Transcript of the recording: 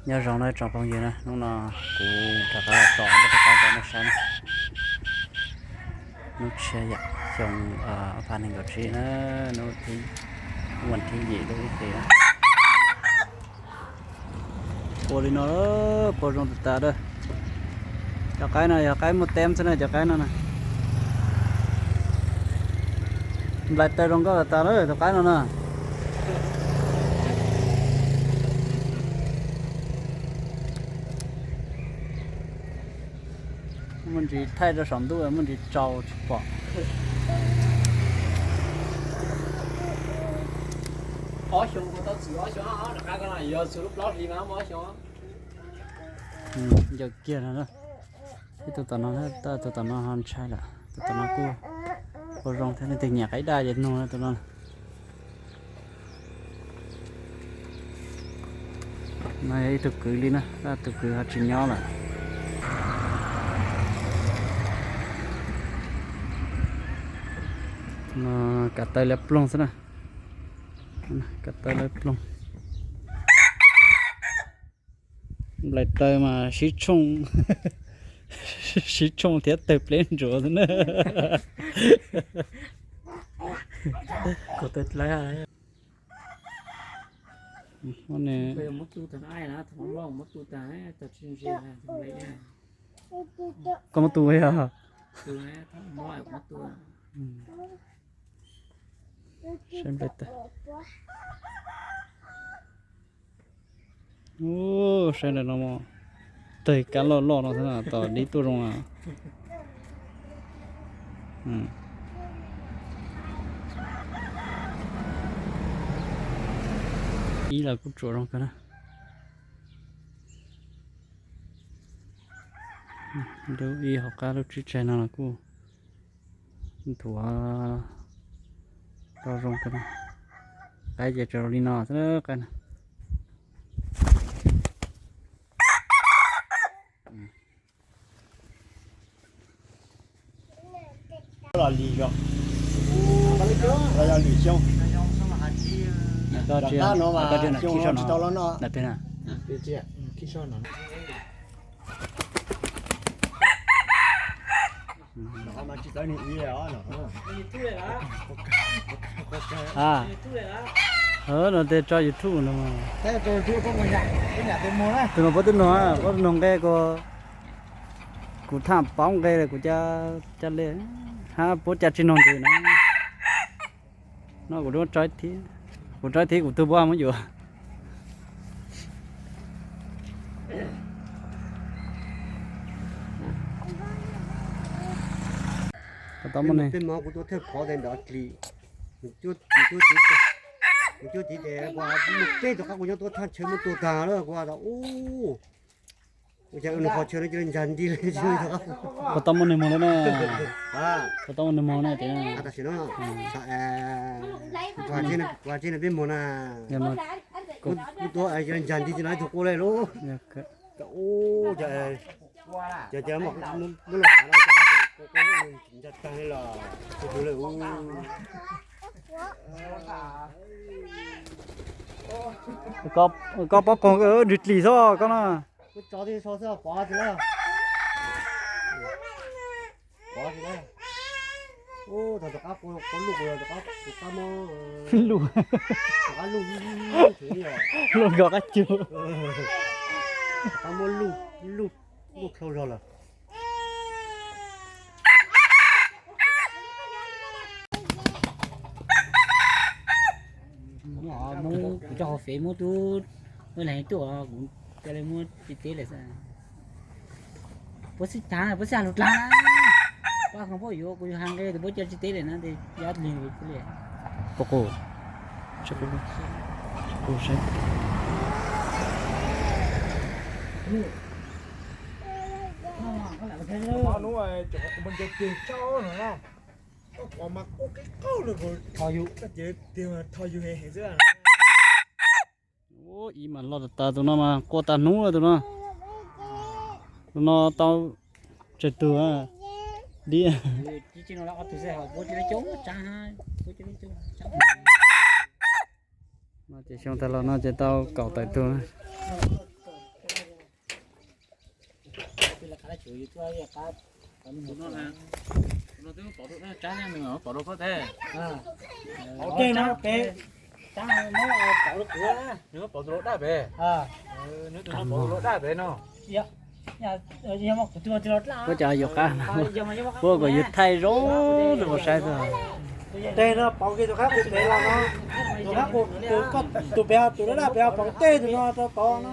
Nyob zoo na tsoom phooj ywg na, hnub no kuv rov qab los tsom nplooj toj qaib rau nej saib na. Hnub tshiab yam xyoo ob phav nees nkaum tsib na, hnub thib, hnub vas thib yim lub ib hlis na. Pua li no, pua zoo tas tas a. Cov qaib no yog qaib muaj teeb xwb na, cov qaib no na. Nplai taw zoo nkauj tas tas na tus qaib no na. Muaj ntsis thaij rau saum ntuj, muaj ntsis tsaus tsis pom. Ob xyoo kuv tau txwm ob xyoo, rov qab ko no yuav txwm lub plaub hlis mas muaj ob xyoo. Ncaws kiag no, ib tug tom no, tab tus tom no ho ntshai lawm, tus tom no kuj ua zoo thiab, leej twg nyiam qaib daj ces nug tus no. No yog ib tug kwv li na, tab tus kwv ho tsis nyob lawm. Kav taw lawv ploog xwb na. Kav taw lawv ploog. Nplai taw mas sib tshooj, sib tshooj thiab tawg pleb ntsuav xwb na. Koj muab tu yog? Saib nplai taw. Ub, saib ntawm no, tawg kab loj loj no xwb na, tom dib tuaj zoo na. Ib los kuj tsuam zoo kawg na. Lub ib hauv qab lub tsib tsaig no los kuj nthuav tau zoo kawg na. Qaib ces tsuas li no xwb qaib na. Los lim zog, los yog lim xyoo. Tom qab no mas xyoo tsis tau los noj. No tej tso YouTube no. Tus no puab twb nug, puab nug nqe kuv, kuv tham paub nqe lawm kuv ca, ca le, hab puab ca tsis nug ntxiv na. No kuv tso ib thiv, kuv tso ib thiv kuv tug puab muab yuav. Tej mov kuv tua thawj qhov ntawd nrov dlis, kuv cuab tiv tes, kuv muaj peb tug qab kuv nyob tuaj thaj chaw muab tua tag lawm kuv tas ub. Ua cas nws qhov chaw no cia li ntsag nti li. Puas tau muaj neeg moog lawm na? Puas tau muaj neeg moog na tias? Tam sim no, kuv hais tseg peb moog na. Kuv tua cia li ntsag nti cia li tug quaj le lub. Ub, ces muab los hav no, ntsag tag li los, tus twg lawm ub. Koj pob qoog nrig dlis xwb koj na. Kuv tso tib so xwb pov tsis lawm. Pov tsis lawm. Ub, thaum tus qab quaj luj, tus qab, tus qab mob, tus qab luj, luj nkos qab cug. Tus qab mob luj, luj, luj dhau zog lawm. Kuv coj hauv fev muab tub, muab leeg tub, kuv ca le muab tsis teb lawm xwb. Puab xij tag, puab xij has lug dlaag. Puab khoov puab yuav kuv yug has nqe tes puab ca tsis teb lawm na tes yog lig li. Puab qus, puab qus seb. Hnub cov kuv mus ncaws tig tshaj no na, koj qhov mas kuj qib qaug lawm, koj ces tig thov yug heev heev xwb. Ib mas loj tas tas, tus no mas quaj tag hnub lawm tus no. Tus no tau tsawg tug dib. No ces xyoo tas los no ces tau kaum tawm tug. Tus no, tus no twb pov rau dab, tsab nws pov rau koj thiab. Pov tej no pem, tsab no pov rau kuv, nws pov tus lau daj pem. Nws tus no pov tus lau daj pem no. Ua cas yuav qab, ua kom yus thaij zoo rau saib xwb. Tej no pov kiag tus qab qus pem los no, tus qab qus, tus pem, tus lau daj pem pov tej tus no rau tod no.